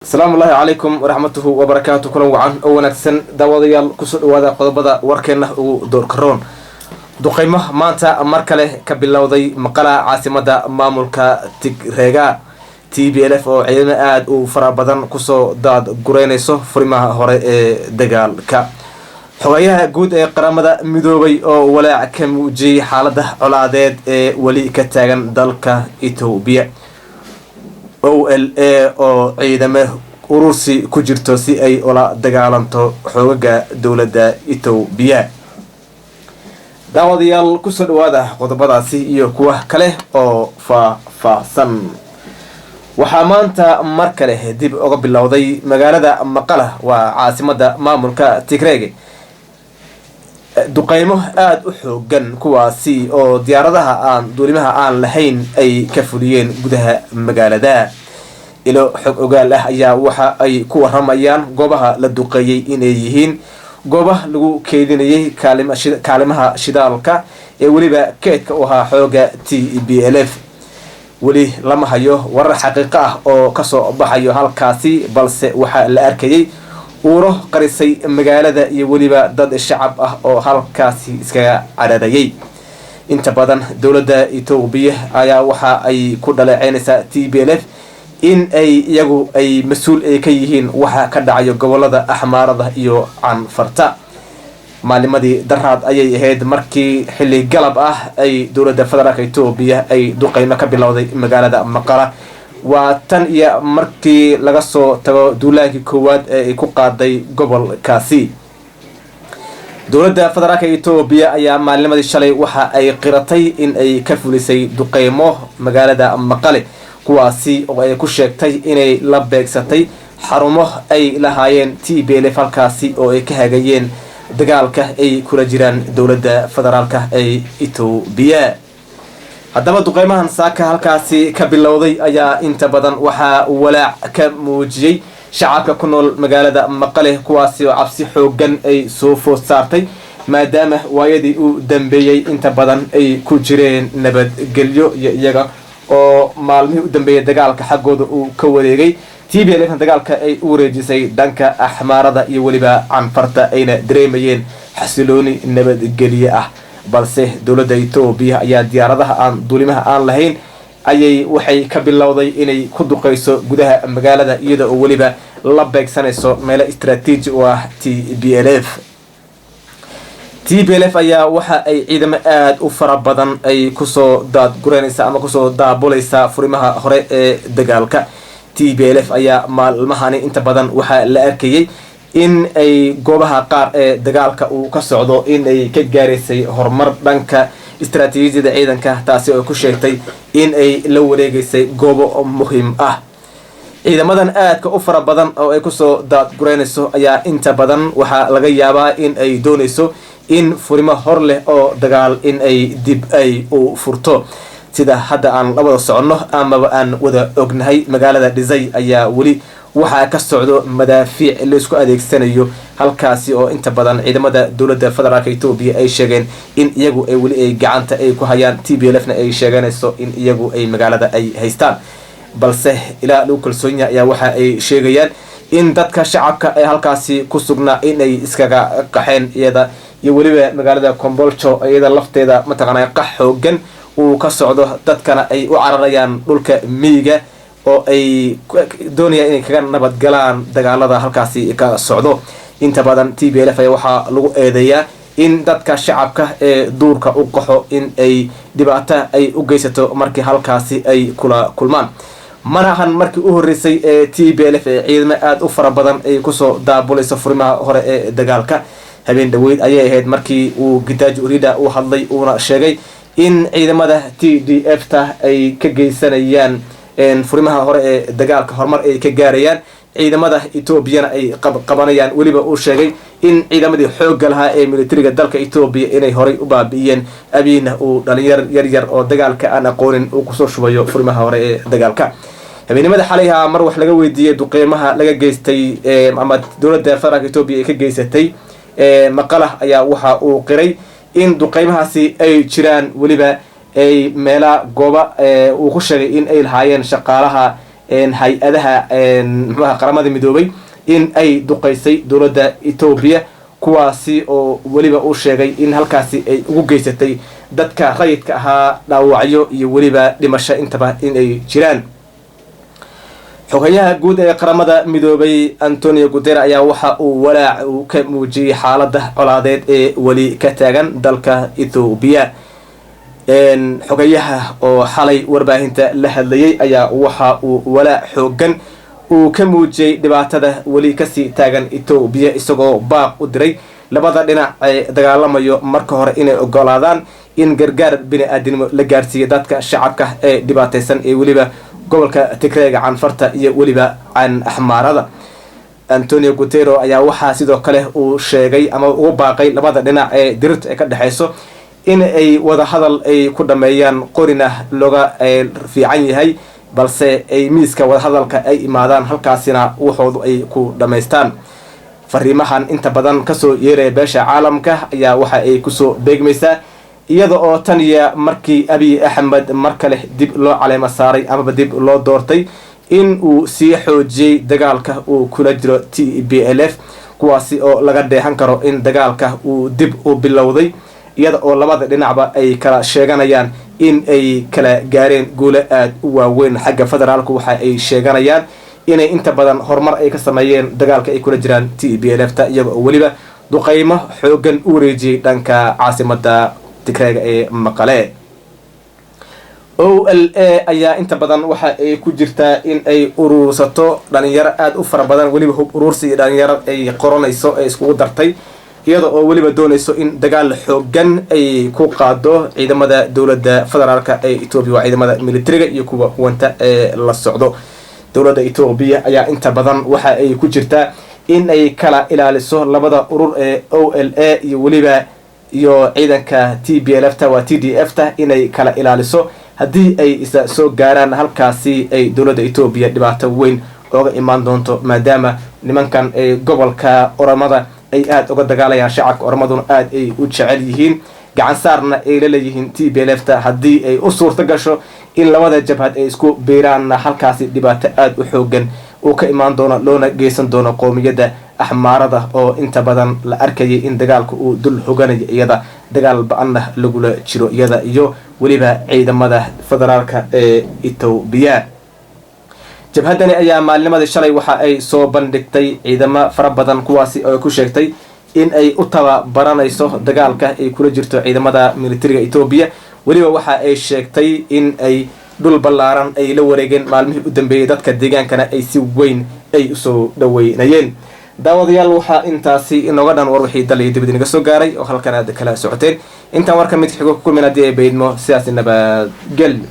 Asalaamu ullaahi calaykum waraxmatuhu wabarakaatu. Kulan wacan oo wanaagsan, daawadayaal, kusoo dhawaada qodobada warkeenna ugu doorkaroon. Duqeymo maanta mar kale ka bilowday Maqala, caasimada maamulka Tigreega. TPLF oo ciidamo aada u fara badan kusoo daad gureynayso furimaha hore ee dagaalka. Xogayaha guud ee Qaramada Midoobay oo walaac ka muujiyey xaalada colaadeed ee weli ka taagan dalka Etoobiya. OLA oo ciidamo urursi ku jirto si ay ula dagaalanto xoogaga dowladda Etoobiya. Daawadayaal, kusoo dhawaada qodobadaasi iyo kuwa kale oo faah-faahsan. Waxaa maanta mar kale dib uga bilowday magaalada Maqala, waa caasimada maamulka Tigreeg, duqeymo aada u xoogan, kuwaasi oo diyaaradaha aan duulimaha aan lahayn ay ka fuliyeen gudaha magaalada. Ilo xog ogaal ah ayaa waxa ay ku waramayaan goobaha la duqeeyey inay yihiin goobaha lagu keydinayay kaalimaha shidaalka ee weliba keydka u ahaa xooga TPLF. Weli lama hayo warar xaqiiqo ah oo kasoo baxayo halkaasi, balse waxaa la arkayay uuro qarisay magaalada iyo weliba dad shacab ah oo halkaasi iskaga cararayay. Inta badan dowladda Etoobiya ayaa waxa ay ku dhaleeceynaysaa TPLF in ay iyagu ay mas-uul ay ka yihiin waxa ka dhacayo gobolada Axmaarada iyo Canfarta. Maalimadii daraad ayay ahayd markii xilli galab ah ay dowladda federaalka Etoobiya ay duqeymo ka bilowday magaalada Maqala. Waa tan iyo markii laga soo tago duulaankii koowaad ee ay ku qaaday gobolkaasi. Dowladda federaalka Etoobiya ayaa maalinimadii shalay waxa ay qiratay in ay ka fulisay duqeymo magaalada Maqale, kuwaasi oo ay ku sheegtay inay la beegsatay xarumo ay lahaayeen TPLF, halkaasi oo ay ka hagayeen dagaalka ay kula jiraan dowladda federaalka ee Etoobiya. Haddaba duqeymahan saaka halkaasi ka bilowday ayaa inta badan waxaa walaac ka muujiyey shacabka ku nool magaalada Maqale, kuwaasi oo cabsi xoogan ay soo food saartay, maadaama waayadii u dambeeyey inta badan ay ku jireen nabadgelyo iyo iyaga oo maalmihii u dambeeyey dagaalka xaggooda uu ka wareegay TPLF, dagaalka ay u wareejisay dhanka Axmaarada iyo weliba Canfarta, ayna dareemayeen xasilooni nabadgelye ah. Balse dowladda Etoobiya ayaa diyaaradaha aan duulimaha aan lahayn ayay waxay ka bilowday inay ku duqeyso gudaha magaalada, iyada oo weliba la beegsanayso meelo istraatiiji u ah TPLF. TPLF ayaa waxa ay ciidamo aada u fara badan ay kusoo daadgureynaysa ama kusoo daabulaysaa furimaha hore ee dagaalka. TPLF ayaa maalmahani inta badan waxaa la arkayay in ay goobaha qaar ee dagaalka uu ka socdo in ay ka gaaraysay horumar dhanka istaraatiijiyada ciidanka, taasi oo ku sheegtay in ay la wareegeysay goobo muhiim ah. Ciidamadan aadka u fara badan oo ay kusoo daadgureynayso ayaa inta badan waxaa laga yaabaa in ay doonayso in furimo hor leh oo dagaal in ay dib ay u furto. Sida hadda aan la wada soconno amaba aan wada ognahay, magaalada Dhisay ayaa weli waxaa ka socdo madaafiic laisku adeegsanayo, halkaasi oo inta badan ciidamada dowladda federaalka Etoobiya ay sheegeen in iyagu ay weli ay gacanta ay ku hayaan, TPLF na ay sheeganayso in iyagu ay magaalada ay haystaan. Balse ilaa lagu kalsoon yahay ayaa waxa ay sheegayaan in dadka shacabka ee halkaasi ku sugnaa inay iskaga qaxeen, iyada iyo weliba magaalada Combolcho iyada lafteeda mataqaana qax xoogan uu ka socdo, dadkana ay u cararayaan dhulka miyiga oo ay doonayaan inay kaga nabadgalaan dagaalada halkaasi ka socdo. Inta badan TPLF ayaa waxaa lagu eedeeyaa in dadka shacabka ee duurka u qaxo in ay dhibaato ay u geysato markii halkaasi ay kula kulmaan. Mana ahan markii u horreysay ee TPLF ee ciidamo aada u fara badan ay kusoo daabulayso furimaha hore ee dagaalka. Habeen dhaweyd ayay ahayd markii uu Gitaaji Urida uu hadlay, uuna sheegay in ciidamada TDF ta ay ka geysanayaan furimaha hore ee dagaalka horumar ay ka gaarayaan, ciidamada Etoobiyana ay qabanayaan. Weliba uu sheegay in ciidamadii xoogga lahaa ee militariga dalka Etoobiya inay horay u baabi'iyeen, Abiina uu dhalinyar yaryar oo dagaalka aan aqoonin uu kusoo shubayo furimaha hore ee dagaalka. Habeenimada xalayha mar wax laga weydiiyey duqeymaha laga geystay ama dowladda federaalka Etoobiya ay ka geysatay Maqala ayaa waxa uu qiray in duqeymahaasi ay jiraan, weliba ay meela gooba uu ku sheegay in ay lahaayeen shaqaalaha Hay-adaha muxuaha Qaramada Midoobay in ay duqeysay dowladda Etoobiya, kuwaasi oo weliba uu sheegay in halkaasi ay ugu geysatay dadka rayidka ahaa dhaawacyo iyo weliba dhimasho intaba inay jiraan. Xogayaha guud ee Qaramada Midoobay Antonio Guterres ayaa waxa uu walaac uu ka muujiyey xaalada colaadeed ee weli ka taagan dalka Ethoobiya. Xogayaha oo xalay warbaahinta la hadlayay ayaa waxa uu walaac xoogan uu ka muujiyey dhibaatada weli kasii taagan Etoobiya, isagoo baaq u diray labada dhinac ee dagaalamayo marka hore inay ogolaadaan in gargaar bini-aadinimo la gaarsiiyo dadka shacabka ee dhibaateysan ee weliba gobolka Tigreega, Canfarta iyo weliba can Axmaarada. Antonio Guterres ayaa waxaa sidoo kale uu sheegay ama ugu baaqay labada dhinac ee dirirta ay ka dhexeyso in ay wadahadal ay ku dhameeyaan, qorina looga fiican yahay, balse ay miiska wadahadalka ay imaadaan, halkaasina waxoodu ay ku dhamaystaan. Fariimahan inta badan kasoo yeeraya beesha caalamka ayaa waxa ay kusoo beegmaysaa iyada oo tan iyo markii Abiy Axmed mar kale dib loo caleemo saaray amaba dib loo doortay in uu sii xoojiyey dagaalka uu kula jiro TPLF, kuwaasi oo laga dheehan karo in dagaalka uu dib u bilowday, iyada oo labada dhinacba ay kala sheeganayaan in ay kala gaareen guulo aada u waaweyn. Xagga federaalku waxa ay sheeganayaan inay inta badan horumar ay ka sameeyeen dagaalka ay kula jiraan TPLF ta, iyaga oo weliba duqeymo xoogan u wareejiyey dhanka caasimada Tigreega ee Maqale. OLA ayaa inta badan waxa ay ku jirtaa in ay uruursato dhalinyaro aada u fara badan, weliba hub uruursi iyo dhalinyaro ay qoranayso ee iskugu dartay, iyada oo weliba doonayso in dagaal xoogan ay ku qaado ciidamada dowladda federaalka ee Etoobiya, waa ciidamada militariga iyo kuwa huwanta ee la socdo. Dowladda Etoobiya ayaa inta badan waxa ay ku jirtaa in ay kala ilaaliso labada urur ee OLA iyo weliba iyo ciidanka TPLF ta, waa TDF ta, inay kala ilaaliso haddii ay isa soo gaaraan halkaasi ay dowladda Etoobiya dhibaato weyn ooga imaan doonto, maadaama nimankan ee gobolka Oromada ay aada uga dagaalayaan, shacabka Oromaduna aada ay u jecel yihiin, gacan saarna ay la leeyihiin TPLF ta. Haddii ay u suurto gasho in labada jabhad ay isku biiraanna, halkaasi dhibaato aada u xoogan uu ka imaan doono, loona geysan doono qowmiyadda Axmaarada oo inta badan la arkayay in dagaalka uu dul hoganayo iyada, dagaal ba-anna lagula jiro iyada iyo weliba ciidamada federaalka ee Etoobiya. Jabhaddani ayaa maalnimadii shalay waxa ay soo bandhigtay ciidamo fara badan, kuwaasi oo ku sheegtay in ay u tababaranayso dagaalka ay kula jirto ciidamada militariga Etoobiya. Weliba waxa ay sheegtay in ay dhul ballaaran ay la wareegeen maalmihii u dambeeyey, dadka deegaankana ay si weyn ay usoo dhaweynayeen. Daawadayaal, waxaa intaasi inooga dhan war wixii dal iyo dibad inaga soo gaaray oo halkan aad kala socoteen. Intaan warka mid xigo ku kulmin, haddii ay baydmo, sidaas nabadgel.